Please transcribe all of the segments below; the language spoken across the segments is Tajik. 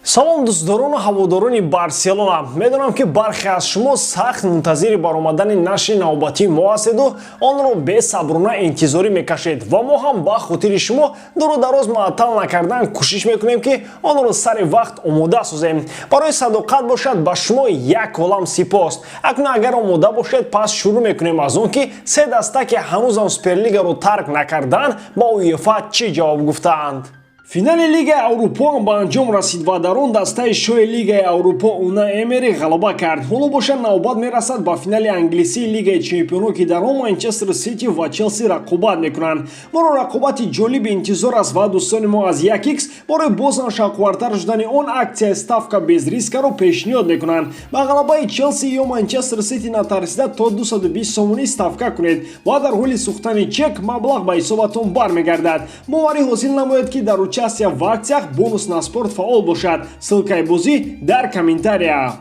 Салом, дӯстдорону ҳаводорони Барселона. Медонам, ки бархе аз шумо сахт мунтазири баромадани нашри навбатии мо ҳастеду онро бесаброна интизорӣ мекашед ва мо ҳам ба хотири шумо дуру дароз муаттал накардан кӯшиш мекунем, ки онро сари вақт омода созем. Барои садоқат бошад ба шумо як олам сипос. Акнун агар омода бошед, пас шурӯъ мекунем аз он, ки се даста, ки ҳанӯзам Суперлигаро тарк накардаанд, ба УЕФА чӣ ҷавоб гуфтаанд. Финали Лигаи Аврупо ҳам ба анҷом расид ва дар он дастаи шоҳи Лигаи Аврупо Унай Эмери ғалаба кард. Ҳоло бошад, навбат мерасад ба финали англисии Лигаи чемпионо, ки дар он Манчестер Сити ва Челси рақобат мекунанд. Моро рақобати ҷолиби интизор аст ва дӯстони мо аз 1x барои бозам шавқовартар шудани он аксияи «Ставка без риска» ро пешниҳод мекунанд. Ба ғалабаи Челси ё Манчестер Сити натарсида то 220 сомонӣ ставка кунед ва дар ҳоли сӯхтани чек маблағ ба ҳисобатон бармегардад. Боварӣ ҳосил намоед, ки дар участие в акциях бонус на спорт фаъол бошад. Ссылка и бозӣ дар комментария.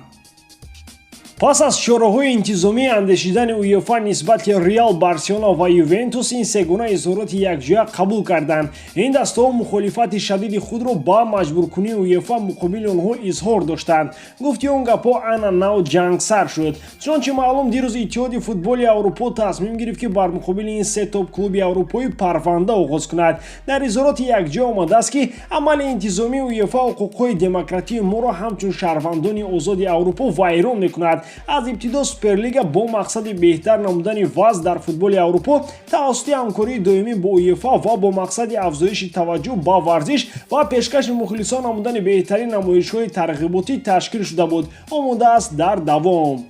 Пас аз чораҳои интизомии андешидани УЕФА нисбати Реал, Барселона ва Ювентус, ин сегона изҳороти якҷоя қабул карданд. Ин дастаҳо мухолифати шадиди худро ба маҷбуркунии УЕФА муқобили онҳо изҳор доштанд. Гуфти он гапҳо, ана нав ҷанг сар шуд. Чунончи маълум, дирӯз Иттиҳоди футболи Аврупо тасмим гирифт, ки бар муқобили ин се топ клуби аврупоӣ парванда оғоз кунад. Дар изҳороти якҷоя омадааст, ки амали интизомии УЕФА ҳуқуқҳои демократии моро ҳамчун шаҳрвандони озоди Аврупо вайрон мекунад. Аз ибтидо Суперлига бо мақсади беҳтар намудани вазъ дар футболи Аврупо тавассути ҳамкории доимӣ бо УЕФА ва бо мақсади афзоиши таваҷҷӯҳ ба варзиш ва пешкаши мухлисон намудани беҳтарин намоишҳои тарғиботӣ ташкил шуда буд, омодааст дар давом.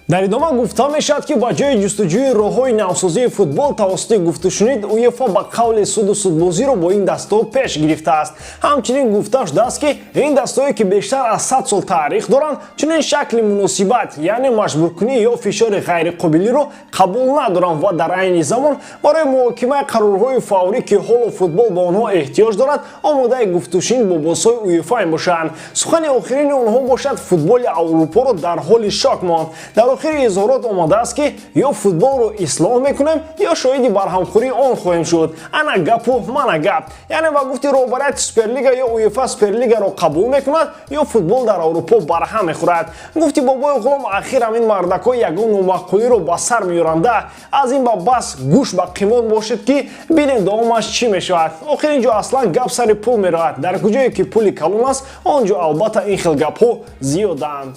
Дар идома гуфта мешавад, ки ба ҷои ҷустуҷӯи роҳҳои навсозии футбол тавассути гуфтушунид, УЕФА ба қавли суду судбозиро бо ин дастаҳо пеш гирифтааст. Ҳамчунин гуфта шудааст, ки ин дастаҳое, ки бештар аз 100 сол таърих доранд, чунин шакли муносибат, яъне маҷбуркунӣ ё фишори ғайриқобилиро қабул надоранд ва дар айни замон барои муҳокимаи қарорҳои фаврӣ, ки ҳоло футбол ба онҳо эҳтиёҷ дорад, омодаи гуфтушунид бо босҳои УЕФА мебошанд. Сухани охирини онҳо бошад, футболи Аврупоро дар ҳоли шок монд. Дар охири изҳорот омадааст, ки ё футболро ислоҳ мекунем, ё шоҳиди барҳамхӯрии он хоҳем шуд. Ана гапу мана гап. Яъне, ба гуфти роҳбарияти Суперлига, ё УЕФА Суперлигаро қабул мекунад, ё футбол дар Аврупо барҳам мехӯрад. Гуфти бобои ғулом, ахир ҳамин мардакҳо ягон номаъқулиро ба сар меёранда. Аз ин ба бас гӯш ба қимон бошед, ки бинем давомаш чӣ мешавад. Охир ин ҷо аслан гап сари пул меравад. Дар куҷое ки пули калон аст, он ҷо албатта ин хел гапҳо зиёданд.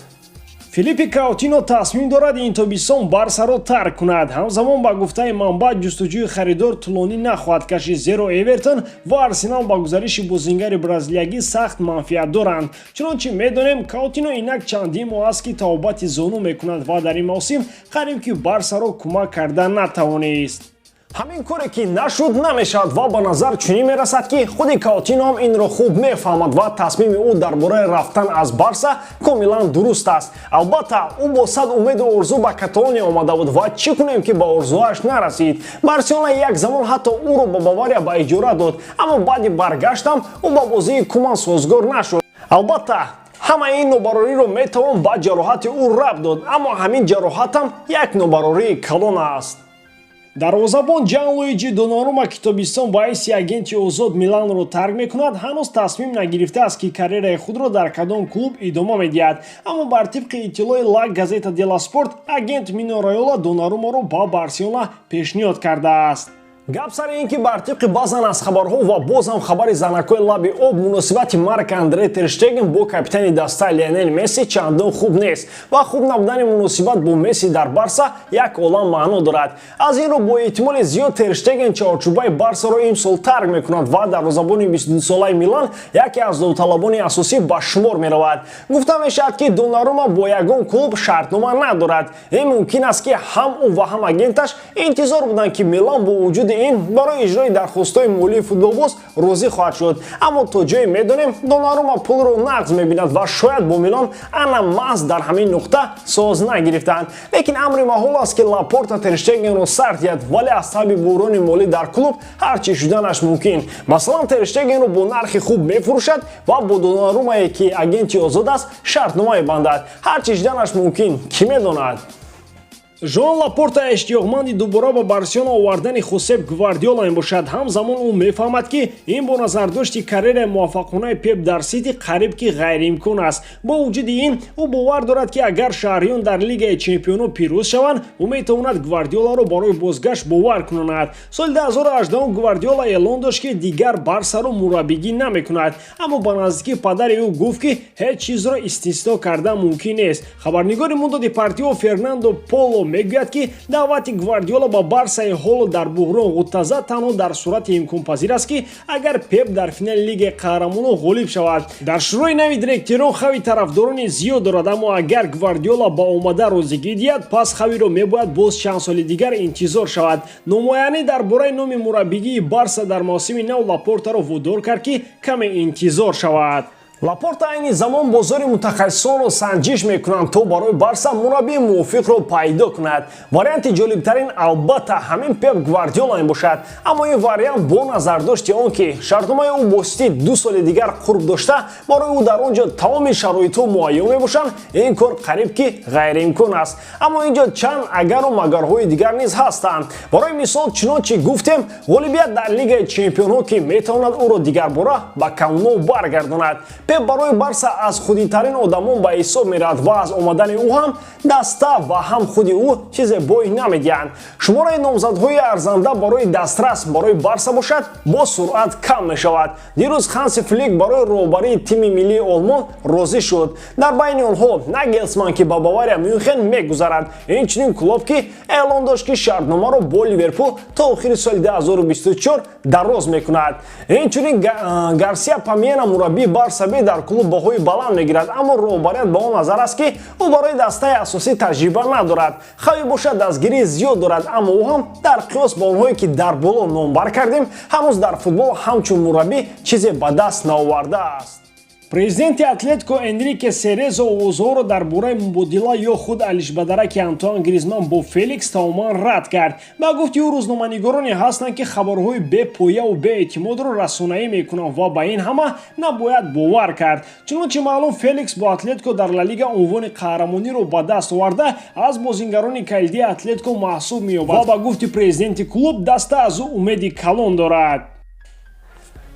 Филиппи Каутино тасмим дорад ин тобистон Барсаро тарк кунад. Ҳамзамон, ба гуфтаи манбаъ, ҷустуҷӯи харидор тӯлонӣ нахоҳад кашид, зеро Эвертон ва Арсенал ба гузариши бозингари бразилиягӣ сахт манфиат доранд. Чунончи медонем, Каутино инак чандин моҳ аст, ки табобати зону мекунад ва дар ин мавсим қариб ки Барсаро кӯмак карда натавонист. Ҳамин коре ки нашуд, намешавад ва ба назар чунин мерасад, ки худи Каутино ҳам инро хуб мефаҳмад ва тасмими ӯ дар бораи рафтан аз Барса комилан дуруст аст. Албатта, ӯ бо сад умеду орзу ба Каталония омада буд ва чӣ кунем, ки ба орзуаш нарасид. Барселона як замон ҳатто ӯро ба Бавария ба иҷора дод, аммо баъди баргаштам ӯ ба бозии Куман созгор нашуд. Албатта, ҳамаи ин нобарориро метавон ба ҷароҳати ӯ рабт дод, аммо ҳамин ҷароҳатам як нобарории калон аст. Дарвозабон Ҷанлуиҷи Донарума, ки тобистон ба ҳайси агенти озод Миланро тарк мекунад, ҳанӯз тасмим нагирифтааст, ки карьераи худро дар кадом клуб идома медиҳад. Аммо бар тибқи иттилои Ла Газета делла Спорт, агент Мино Райола Донарумаро ба Барселона пешниҳод кардааст. Гап сари ин ки бар тибқи баъзан аз хабарҳо ва боз ҳам хабари занакҳои лаби об, муносибати Марк Андре Терштеген бо капитани дастаи Лионел Месси чандон хуб нест ва хуб набудани муносибат бо Месси дар Барса як олам маъно дорад. Аз ин рӯ, бо эҳтимоли зиёд Терштеген чаҳорчӯбаи Барсаро имсол тарк мекунад ва дарвозабони 22-солаи Милан яке аз довталабони асосӣ ба шумор меравад. Гуфта мешавад, ки Донарума бо ягон клуб шартнома надорад. Ин мумкин аст, ки ҳам ӯ ва ҳам агенташ интизор буданд, ки Милан бо вуҷуди ин барои иҷрои дархостҳои молии футболбоз розӣ хоҳад шуд. Аммо то ҷое медонем, Донарума пулро нағз мебинад ва шояд бо Милан ана маҳз дар ҳамин нуқта соз нагирифтанд. Лекин амри маҳол аст, ки Лапорта Терштегенро сар диҳад, вале аз сабаби буҳрони молӣ дар клуб ҳар чӣ шуданаш мумкин. Масалан, Терштегенро бо нархи хуб мефурӯшад ва бо Донарумае, ки агенти озод аст, шартнома мебандад. Ҳар чӣ шуданаш мумкин, кӣ медонад. Жоан Лапорта иштиёқманди дубора ба Барселона овардани Хосеп Гвардиола мебошад. Ҳамзамон ӯ мефаҳмад, ки ин бо назардошти карьераи муваффақонаи Пеп дар Сити қариб ки ғайриимкон аст. Бо вуҷуди ин, ӯ бовар дорад, ки агар шаҳриён дар Лигаи чемпионҳо пирӯз шаванд, ӯ метавонад Гвардиоларо барои бозгашт бовар кунонад. Соли 2018 Гвардиола эълон дошт, ки дигар Барсаро мураббигӣ намекунад, аммо ба наздикӣ падари ӯ гуфт, ки ҳеҷ чизро истисно кардан мумкин нест. Хабарнигори Мундо Депортиво Фернандо Поло мегӯяд, ки даъвати Гвардиола ба Барсаи ҳоло дар буҳрон ғуттаза танҳо дар сурати имконпазир аст, ки агар Пеп дар финали Лигаи қаҳрамонон ғолиб шавад. Дар шӯрои нави директорон Хави тарафдорони зиёд дорад, аммо агар Гвардиола ба омада розигӣ диҳад, пас Хавиро мебояд боз чанд соли дигар интизор шавад. Номуайянӣ дар бораи номи мураббигии Барса дар мавсими нав Лапортаро водор кард, ки каме интизор шавад. Лапорта айни замон бозори мутахассисонро санҷиш мекунанд, то барои Барса мураббии мувофиқро пайдо кунад. Варианти ҷолибтарин, албатта, ҳамин Пеп Гвардиола мебошад, аммо ин вариант бо назардошти он ки шартномаи ӯ бо Сити 2 соли дигар қурб дошта, барои ӯ дар он ҷо тамоми шароитҳо муҳайё мебошанд, ин кор қариб ки ғайриимкон аст. Аммо ин ҷо чанд агару магарҳои дигар низ ҳастанд. Барои мисол, чунончи гуфтем, ғолибият дар Лигаи чемпионҳо, ки метавонад ӯро дигарбора ба Камп Ноу баргардонад. Пеп барои Барса аз худитарин одамон ба ҳисоб меравад ва аз омадани ӯ ҳам даста ва ҳам худи ӯ чизе бой намедиҳанд. Шумораи номзадҳои арзанда барои дастрас барои Барса бошад, бо суръат кам мешавад. Дирӯз Ханси Флик барои роҳбарии тими миллии Олмон розӣ шуд. Дар байни онҳо Нагелсман, ки ба Бавария Мюнхен мегузарад, инчунин Клоп, ки эълон дошт, ки шартномаро бо Ливерпул то охири соли 2024 дароз мекунад. Инчунин Гарсия Памиена, мураббии Барса Б, дар клуб баҳои баланд мегирад, аммо роҳбарият ба он назар аст, ки ӯ барои дастаи асосӣ таҷриба надорад. Хави бошад, дастгирии зиёд дорад, аммо ӯ ҳам дар қиёс ба онҳое, ки дар боло номбар кардем, ҳанӯз дар футбол ҳамчун мураббӣ чизе ба даст наовардааст. Президенти Атлетико Энрике Серезо овозҳоро дар бораи мубодила ё худ алишбадараки Антуан Гризман бо Феликс тамоман рад кард. Ба гуфти ӯ, рӯзноманигороне ҳастанд, ки хабарҳои бепояву беэътимодро расонаӣ мекунанд ва ба ин ҳама набояд бовар кард. Чунончи маълум, Феликс бо Атлетико дар Ла Лига унвони қаҳрамониро ба даст оварда, аз бозингарони калидии Атлетико маҳсуб меёбад ва, ба гуфти президенти клуб, даста аз ӯ умеди калон дорад.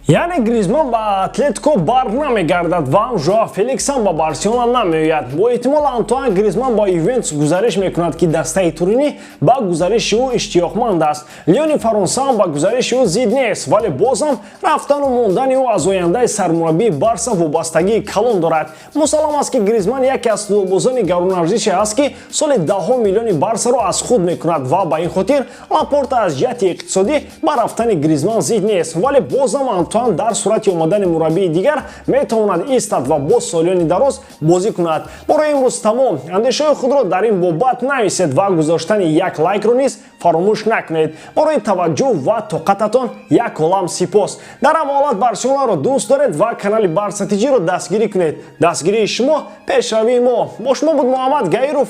Яъне Гризман ба Атлетико бар намегардад ва ҳам Жоа Феликс ҳам ба Барселона намеояд. Бо эҳтимол, Антуан Гризман ба Ювентус гузариш мекунад, ки дастаи Туринӣ ба гузариши ӯ иштиёқманд аст. Лиони Фаронса ҳам ба гузариши ӯ зид нест, вале бозам рафтану мондани ӯ аз ояндаи сармураббии Барса вобастагии калон дорад. Мусаллам аст, ки Гризман яке аз футболбозони гаронарзише аст, ки соли даҳҳо миллиони Барсаро аз худ мекунад ва ба ин хотир Лапорта аз ҷиҳати иқтисодӣ ба рафтани Гризман зид нест. Вале бозам Антуан дар сурати омадани мураббии дигар метавонад истад ва боз солиёни дароз бозӣ кунад. Барои имрӯз тамом. Андешаҳои худро дар ин бобат нависед ва гузоштани як лайкро низ фаромӯш накунед. Барои таваҷҷӯҳ ва тоқататон як олам сипос. Дар ҳама ҳолат, Барселонаро дӯст доред ва канали Барса ТЖро дастгирӣ кунед. Дастгирии шумо пешравии мо. Бо шумо буд Муҳаммад Гаиров.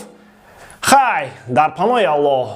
Хай, дар паноҳи Аллоҳ.